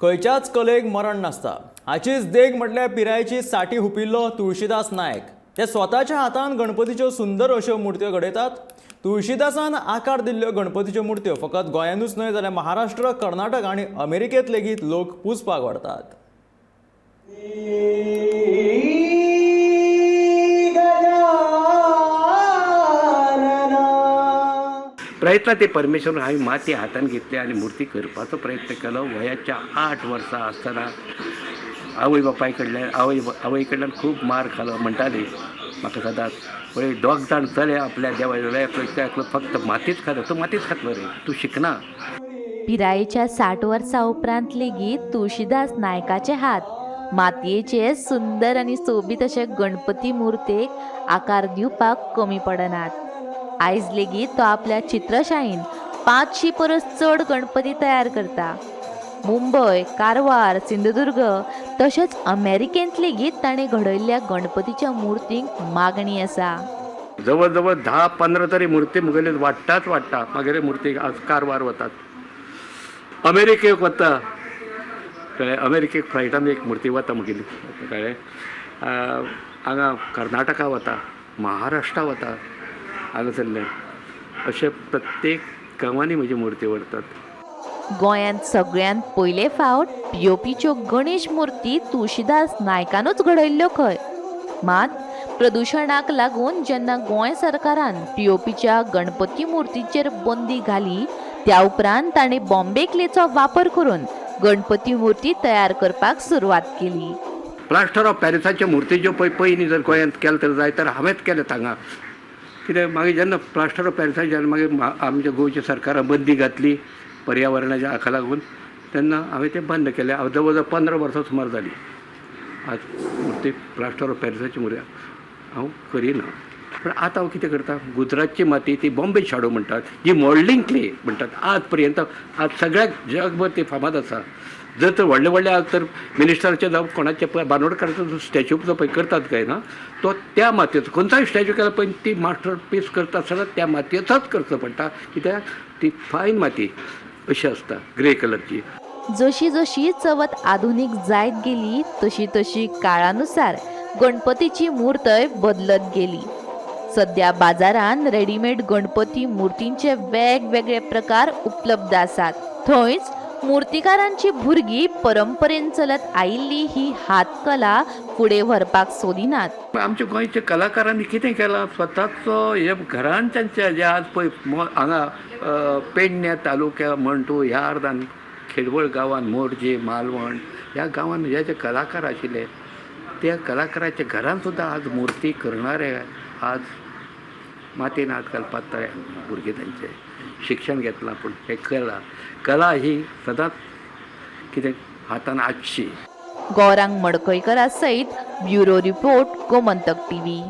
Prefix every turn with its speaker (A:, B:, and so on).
A: खंयच्याच कलेक मरण नासता. हाचीच देख म्हटल्यार पिरायेची साठी हुपिल्लो तुळशीदास नायक. ते स्वताच्या हातान गणपतीच्यो सुंदर अश्यो मुर्त्यो घडयतात. तुळशीदासान आकार दिल्ल्यो गणपतीच्यो मुर्त्यो फकत गोंयानूच न्हय, जाल्यार महाराष्ट्र, कर्नाटक आनी अमेरिकेंत लेगीत लोक पुजपाक व्हरतात.
B: प्रयत्न ते परमेश्वर. हांवें माती हातान घेतली आनी मुर्ती करपाचो प्रयत्न केलो. वयाच्या 8 वर्सां आसतना आवय बापाय कडल्यान, आवय आवय कडल्यान खूब मार खालो. म्हणटाली म्हाका सदांच, पळय, दोग जाण चले आपल्या देवा एकलो फक्त मातीच खालो, तूं मातीच खातलो रे, तूं शिकना.
C: पिरायेच्या 60 वर्सां उपरांत लेगीत तुळशीदास नायकाचे हात मातयेचे सुंदर आनी सोबीत अशे गणपती मुर्तेक आकार दिवपाक कमी पडनात. आयज लेगीत तो आपल्या चित्रशायेन 500 परस चड गणपती तयार करता. मुंबय, कारवार, सिंधुदुर्ग तशेंच अमेरिकेंत लेगीत ताणें घडयल्ल्या गणपतीच्या मुर्तींक मागणी आसा.
B: जवळ जवळ 10-15 तरी मुर्ती म्हगेली वाडटाच वाडटा. मागीर मुर्ती आज कारवार वतात, अमेरिकेक वता, कळ्ळें? अमेरिकेक फ्लायटान एक मुर्ती वता म्हगेली, कळ्ळें? हांगा कर्नाटका वता, महाराष्ट्रा वता. हांगासरल्यान अशें प्रत्येक गांवांनी म्हजी मुर्ती व्हरतात.
C: गोंयांत सगळ्यांत पयले फावट पीओपीच्यो गणेश मूर्ती तुळशीदास नायकानूच घडयल्ल्यो खंय. मात प्रदुशणाक लागून जेन्ना गोंय सरकारान पीओपीच्या गणपती मूर्तीचेर बंदी घाली, त्या उपरांत ताणें बॉम्बे क्लेचो वापर करून गणपती मूर्ती तयार करपाक सुरवात केली.
B: प्लास्टर ऑफ पॅरिसाच्या मुर्ती ज्यो पळय पयलीं जर गोंयांत केलें तर जाय तर हांवेंच केलें हांगा. कित्याक मागीर जेन्ना प्लास्टर ऑफ पॅरिसाचे जेन्ना मागीर आमच्या गोंयच्या सरकारान बंदी घातली पर्यावरणाच्या हाका लागून, तेन्ना हांवें तें बंद केलें. हांव जवळ जवळ 15 वर्सां सुमार जालीं, आज मुर्ती प्लास्टर ऑफ पॅरिसाची मुर्ती हांव करिना. पूण आतां हांव कितें करता, गुजरातची माती, ती बॉम्बे शाडो म्हणटात, जी मोल्डिंग क्ले म्हणटात, आज पर्यंत आज सगळ्या जगभर ती फामाद आसा. जर तर व्हडले व्हडले आज तर मिनिस्टराचे जावं कोणाचे पळय, बांदोडकाराचो स्टॅच्यू जो पळय करतात काय ना, तो त्या मातयेचो. खंयचोय स्टॅच्यू केला पळय, ती मास्टर पीस करता आसतना त्या मातयेचोच करचो पडटा, कित्याक ती फायन माती अशी आसता, ग्रे कलरची.
C: जशी जशी चवथ आधुनीक जायत गेली, तशी तशी काळानुसार गणपतीची मूर्तय बदलत गेली. सध्या बाजारान रेडीमेड गणपती मूर्तींचे वेगवेगळे प्रकार उपलब्ध आसात. थंयच मूर्तिकारांची भुरगीं परंपरेन चलत आयिल्ली ही हातकला फुडें व्हरपाक सोदिनात.
B: आमच्या गोंयच्या कलाकारांनी कितें केलां, स्वताचो हे घरान तांच्या जे आज पळय हांगा पेडण्या तालुक्या म्हण तूं, ह्या अर्दान खेडवळ गांवान, मोरजे, मालवण ह्या गांवान हे जे कलाकार आशिल्ले, त्या कलाकाराच्या घरान सुद्दां आज मुर्ती करणारे आज मातयेन हात घालपाक तयार. भुरगे तांचे शिक्षण घेतलां, पूण हे कला कला ही सदांच कितें हातान आसची.
C: गौरांग मडकयकरा सयत ब्युरो रिपोर्ट, गोमंतक टीव्ही.